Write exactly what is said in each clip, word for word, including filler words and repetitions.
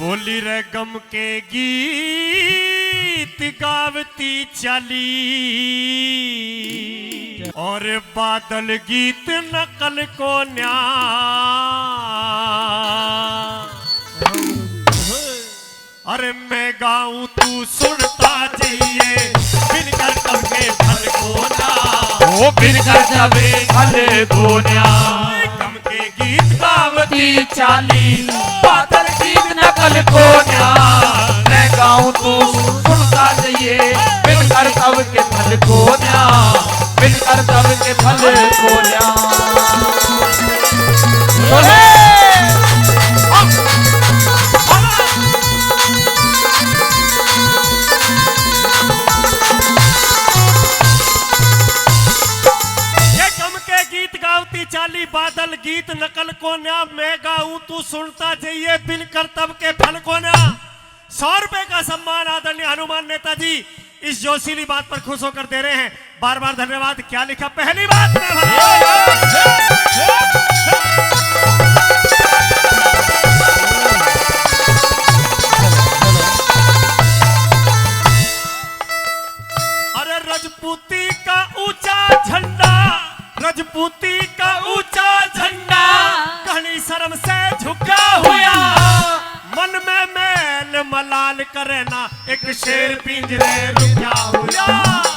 होली रे गम के गीत गावती चाली, और बादल गीत नकल को न्या। अरे मैं गाऊं तू सुनता जाइए, बिन कर तब के फल को ना। ओ बिन कर तब के फल को ना। गम के गीत गावती चाली, बादल गीत नकल को ना। मैं गाऊं तू सुनता जाइए, बिन कर तब के फल को ना, बिन कर तब के फल को ना। बोले। ये गम के गीत गावती चाली, बादल गीत नकल को न्या। मैं गाऊं तू सुनता जाइए, बिन करतब के फल को न्या। सौ रुपए का सम्मान आदरणीय हनुमान नेताजी इस जोशीली बात पर खुश होकर दे रहे हैं। बार बार धन्यवाद। क्या लिखा पहली बात में भला? अरे रजपूती का ऊंचा झंडा, रजपूती का ऊंचा झंडा, घणी शर्म से झुका हुआ, मन में मैल मलाल करे ना, एक शेर पिंजरे रुका हुआ।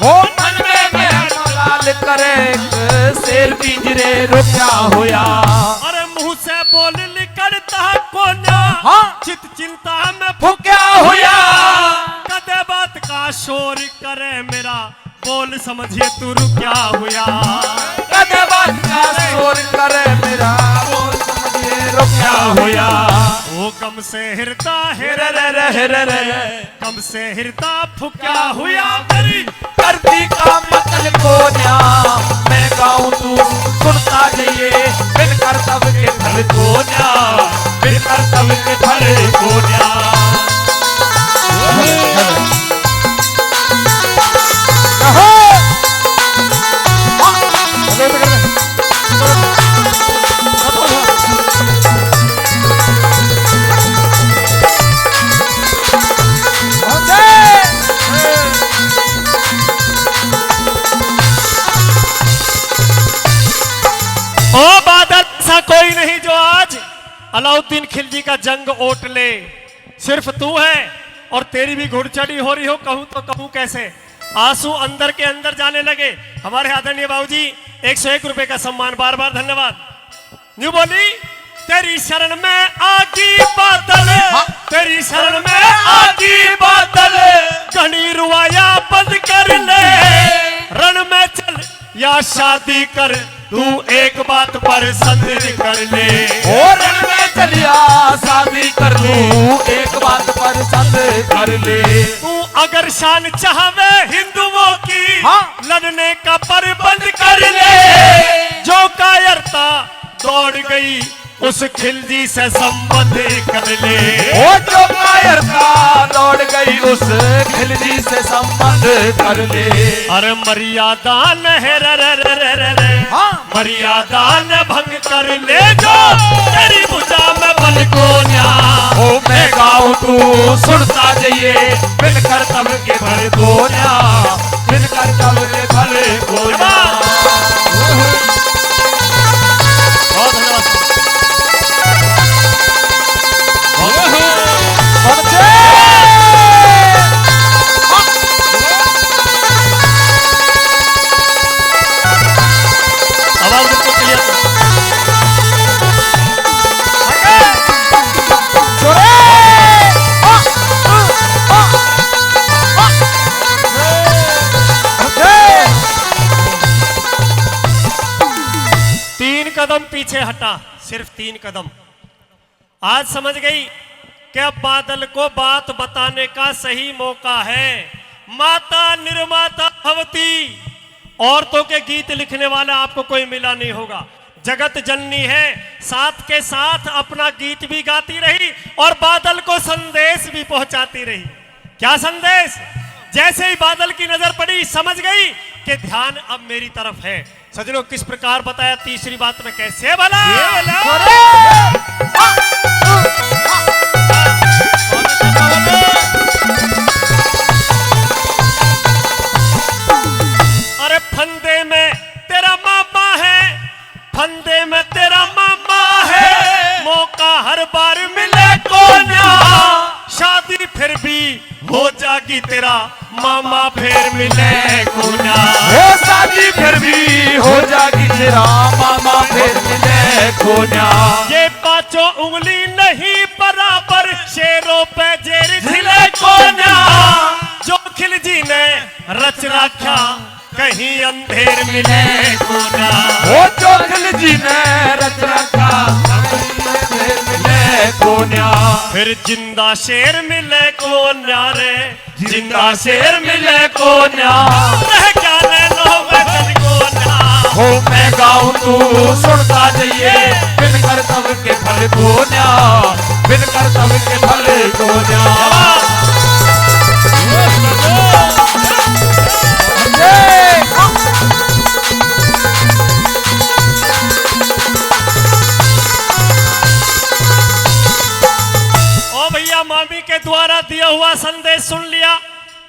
ओ मन में मैल मलाल करे, एक शेर पिंजरे रुका हुआ। अरे मुंह से बोल निकलता कोन्या, हाँ। चित चिंता में फुक्या हुआ। कदे बात का शोर करे मेरा, बोल समझिए तू रुक्या हुआ। कदे बात का शोर करे मेरा, बोल समझिए रुक्या हुआ। ओ गम से हिरता है रे रे रे रे रे। गम से हिरता फुक्या हुआ मेरी धरती का मतल कोन्या। मैं गाऊं तू सुनता जाइए, बिन करतब के फल कोन्या, बिन करतब के फल कोन्या। ओ बादल, ऐसा कोई नहीं जो आज अलाउद्दीन खिलजी का जंग ओट ले। सिर्फ तू है और तेरी भी घुड़चढ़ी हो रही हो, कहूं तो कहूं कैसे। आंसू अंदर के अंदर जाने लगे। हमारे आदरणीय बाबूजी, एक सौ एक रुपए का सम्मान, बार बार धन्यवाद। न्यू बोली, तेरी शरण में आगी बादल, हाँ। तेरी शरण में आगी बादल, घणी रुआया बंद कर ले, रण में चल या शादी कर, तू एक बात पसंद कर ले। ओ रण में चलिया शादी कर, तू एक बात पसंद कर ले। तू अगर शान चाहवे हिंदुओं की, हाँ। लड़ने का प्रबंध कर ले। जो कायरता दौड़ गई, उस खिलजी से संबंध कर ले। ओ जो कायरता दौड़ गई, उस खिलजी से संबंध कर ले। अरे मर्यादा न है रे रे रे रे रे रे। हाँ। मर्यादा न भंग कर ले जो तेरी भुजा में बल कोन्या। ओ मैं गाऊं तू सुनता जाइए, बिन करतब के फल कोन्या, बिन करतब के फल कोन्या। बहुत धन्यवाद। आवाज बिल्कुल clear कर। तीन कदम पीछे हटा, सिर्फ तीन कदम। आज समझ गई कि अब बादल को बात बताने का सही मौका है। माता निर्माता भवती, औरतों के गीत लिखने वाला आपको कोई मिला नहीं होगा। जगत जननी है, साथ के साथ अपना गीत भी गाती रही और बादल को संदेश भी पहुंचाती रही। क्या संदेश? जैसे ही बादल की नजर पड़ी, समझ गई कि ध्यान अब मेरी तरफ है। सजनों, किस प्रकार बताया तीसरी बात में, कैसे भला? ये भला। अरे! आ! आ! हर बार मिले कोन्या। शादी फिर भी हो जागी तेरा मामा, फिर मिले कोन्या। हो शादी फिर भी हो जागी तेरा मामा, फिर मिले कोन्या। ये पांचों उंगली नहीं बराबर, शेरों पे जेर झिले कोन्या। जो खिलजी ने रच रखा, कहीं अंधेर मिले कोन्या। वो जो खिलजी ने रच रखा, कहीं अंधेर मिले कोन्या। फिर जिंदा शेर मिले कोन्या रे, जिंदा शेर मिले कोन्या। रह क्या नैनों में चल कोन्या। हो मैं गाऊं तू सुनता जाइए, बिन करतब के फल कोन्या, बिन करतब के फल कोन्या। ओ भैया, मामी के द्वारा दिया हुआ संदेश सुन लिया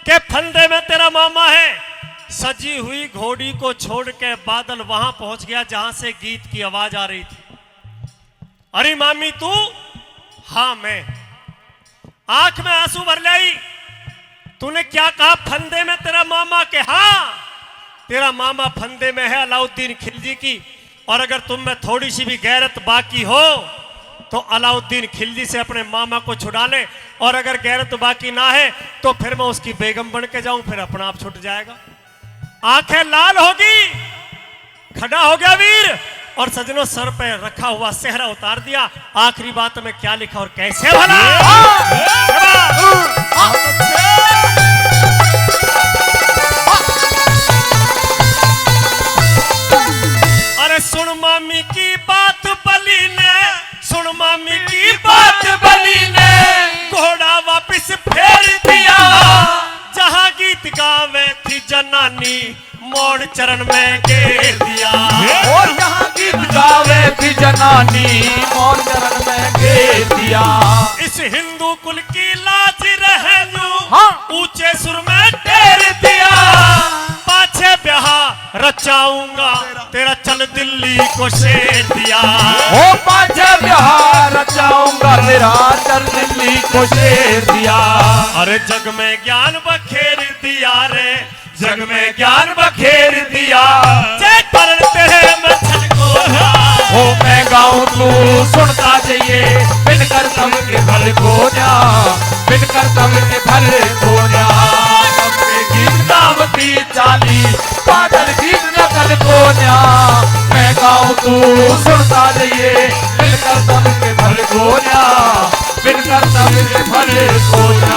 कि फंदे में तेरा मामा है। सजी हुई घोड़ी को छोड़ के बादल वहां पहुंच गया जहां से गीत की आवाज आ रही थी। अरे मामी तू? हाँ मैं। आंख में आंसू भर लाई। तूने क्या कहा, फंदे में तेरा मामा? के हाँ, तेरा मामा फंदे में है अलाउद्दीन खिलजी की। और अगर तुम में थोड़ी सी भी गैरत बाकी हो तो अलाउद्दीन खिलजी से अपने मामा को छुड़ा ले, और अगर गैरत बाकी ना है तो फिर मैं उसकी बेगम बन के जाऊं, फिर अपना आप छूट जाएगा। आंखें लाल होगी, खड़ा हो गया वीर, और सजनों, सर पे रखा हुआ सेहरा उतार दिया। आखिरी बात में क्या लिखा और कैसे भला? अरे सुन मामी की बात बली ने, सुन मामी की बात बली ने, घोड़ा वापस फेर दिया। जहां गीत गावे थी जनानी, मौन चरण में घेर दिया। और जहां गीत गावे थी जनानी, मौन चरण में घेर दिया। इस हिंदू कुल की लाज रहनू, हाँ। ऊंचे सुर में ढेर दिया। पाछे ब्याह रचाऊंगा, तेरा चल दिल्ली को शेर दिया। ओ पाछे ब्याह रचाऊंगा, तेरा चल दिल्ली को शेर दिया। अरे जग में ज्ञान बखेर दिया रे, जग में ज्ञान बखेर दिया। जय करण तेरे में छलको ना। हो मैं गाऊं तू सुनता जाइए, बिन करतब के फल कोन्या, बिन करतब के फल कोन्या। सबके गीत गावती चाली, बादल गीत नकल कोन्या। मैं गाऊं तू सुनता जाइए, बिन करतब के फल कोन्या, बिन करतब के फल कोन्या।